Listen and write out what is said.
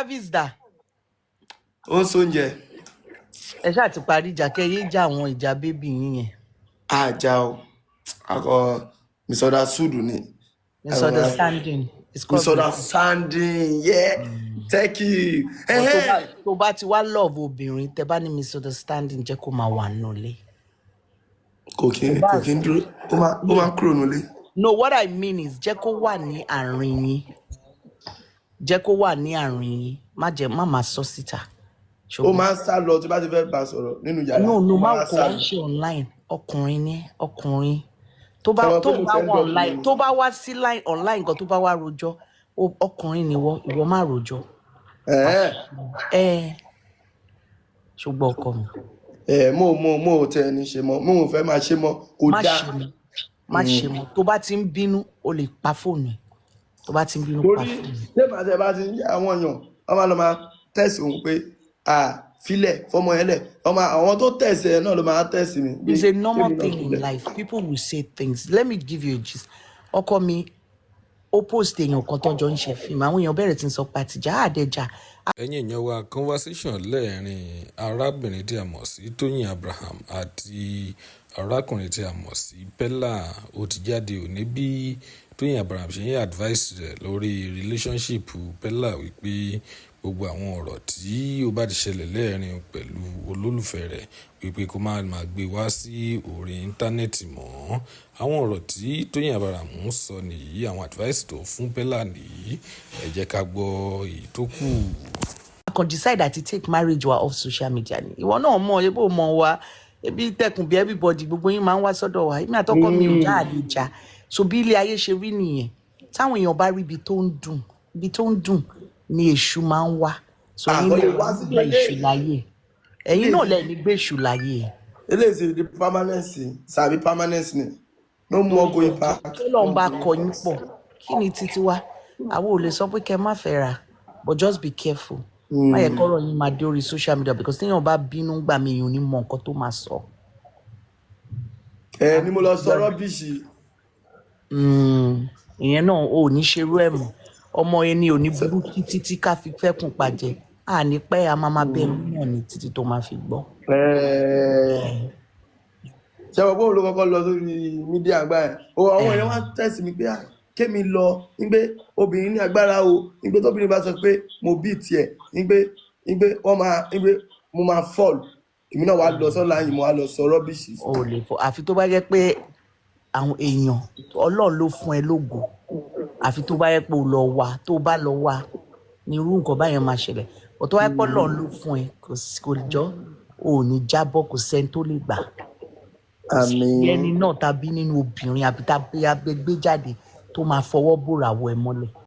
Travis dà? Ó ń sóúnjẹ. Ẹ ṣáà ti parí ìjà, kẹ́ yé jà àwọn ìjà baby yín yẹn. Àjà o, akọ misunderstood ni. Misunderstanding. It's called Misunderstanding, yeah, thank you. But tó bá ti wá love obìnrin, tẹ bá ní misunderstanding, jẹ́ kó máa wà nulẹ̀. Kò kí ń dúró, ó máa ń kúrò nílé. No, what I mean is jẹ́ kó wà ní àárín yín, jẹ́ kó wà ní àárín yín, má jẹ́ má máa sọ síta. Ó Ṣùgbọ́n máa ń sá lọ tí bá ti fẹ́ bá a sọ̀rọ̀ nínú yàrá. No, Ó má máa ń kó sá wá lọ. ṣe online. Ọkùnrin ní ọkùnrin tó bá Ṣé wọn tó pé mo bá fẹ́ wà gbọ́ online mi? Tó bá wá sí line online nǹkan tó bá wá rojọ́, ọkùnrin ni ìwọ, ìwọ má rojọ́. Ẹ ṣùgbọ́n ọkọ mi. Ẹ mo ò tẹ ẹni ṣe mọ́, mo ò fẹ́ máa ṣe mọ́, kò Má dáa. ṣe mọ́, má ṣe mọ́. Tó bá ti ń bínú, o lè pa fóònù ẹ. Tó bá ti ń bínú, pa Torí fóònù ẹ. ṣé màá tẹ bá ti ń yá àwọn èèyàn, wọ́n máa lọ máa tẹ̀sí òun pé à filẹ̀ fọmọ yẹn lẹ̀, ọmọ àwọn tó tẹ̀sí ẹ náà ló máa tẹ̀sí mi pé It's a normal kémi náà thing in filẹ̀. life. People will say things. Let me give you a gist. Ọkọ mi, ó post èèyàn kan tó jọ ń ṣe fíìmù. Àwọn èèyàn bẹ̀rẹ̀ tí ń sọ pé àtijọ́ àdẹjà. Ẹ̀yin èèyàn wa, conversation lẹ́ẹ̀rin arábìnrin tí a mọ̀ sí Tóyìn Abraham àti arákùnrin tí a mọ̀ sí Pella ó ti jáde òní. Bí Tóyìn Abraham ṣe ń advice rẹ̀ lórí relationship Pella, wípé gbogbo àwọn ọ̀rọ̀ tí ó bá ti ṣẹlẹ̀ lẹ́ẹ̀rin pẹ̀lú olólùfẹ́ rẹ̀, wípé kó má máa gbé wá sí orí íńtánẹ́ẹ̀tì mọ́. Àwọn ọ̀rọ̀ tí Tóyìn Abraham ń sọ nìyí, àwọn advice tó fún Pella nìyí. Ẹ jẹ́ ká gbọ́ èyí tó kù. Kan decide àti take marriage wa off social media ni. Ìwọ náà mọ̀, ebó mọ̀ wa, ebi tẹkùn bí everybody, gbogbo yín máa ń wá sọ́dọ̀ wa. Èmi àtọkọ mi ò já àlè jà. So bí ilé ayé ṣe rí nìyẹn. Táwọn èèyàn bá rí ibi tó ń dùn, ibi tó ń dùn ni èṣù máa ń wá. So ẹ̀yin Àkọlé náà wá ní sí gbé ilé. èṣù láyè, ẹ̀yin náà lẹ ní gbé èṣù láyè. Eléyìí ti di permanence sàbí permanence ni, no more going back. Tó lọ́n bá kọ yín pọ̀, kí ni títí wá? Àwọn ò lè sọ pé kẹ́ má fẹ́ ra, but just be careful. Má yẹ kọ́rọ̀ yín máa dé orí social media, because téèyàn bá bínú gbà mí, èèyàn ò ní mọ nǹkan tó máa sọ. Ẹ ní mo lọ sọ rubbish. Ìyẹn náà ò ní ṣerú ẹ̀ mọ́. Ọmọ ẹni ò ní burú títí tí ká fi fẹ́kùn pàjẹ́. À ní pẹ́, a máa máa bẹ̀rù náà ní títí tó máa fi gbọ́. Ṣé wọn bóun ló kọ́kọ́ lọ sórí media gbà ẹ̀ o? Àwọn èèyàn wá tẹ̀sí mi pé ah, kémi lọ ní pé obìnrin ní agbára o, ní pé tóbìnrin bá sọ pé mo bí tiẹ̀, ní pé wọ́n máa ní pé mo máa fall. Èmi náà wá lọ sọ́la yìí, mo wá lọ sọ rubbish. O ò lè fọ, àfi tó bá jẹ́ pé àwọn èèyàn Ọlọ́run ló fún ẹ lógo, àfi tó bá yẹ pé o lọ wá. Tó bá lọ wá ní irú nǹkan báyẹn máa ṣẹlẹ̀. Ọ̀ tó bá yẹ pé Ọlọ́run ló fún ẹ, kò jọ́, o ò ní jábọ́, kò sẹ́ni tó lè gbà. Àmín. Ẹni náà tàbí nínú obìnrin àbí tàbí agbègbè jáde tó máa fọwọ́ bòràwọ̀ ẹ mọ́lẹ̀.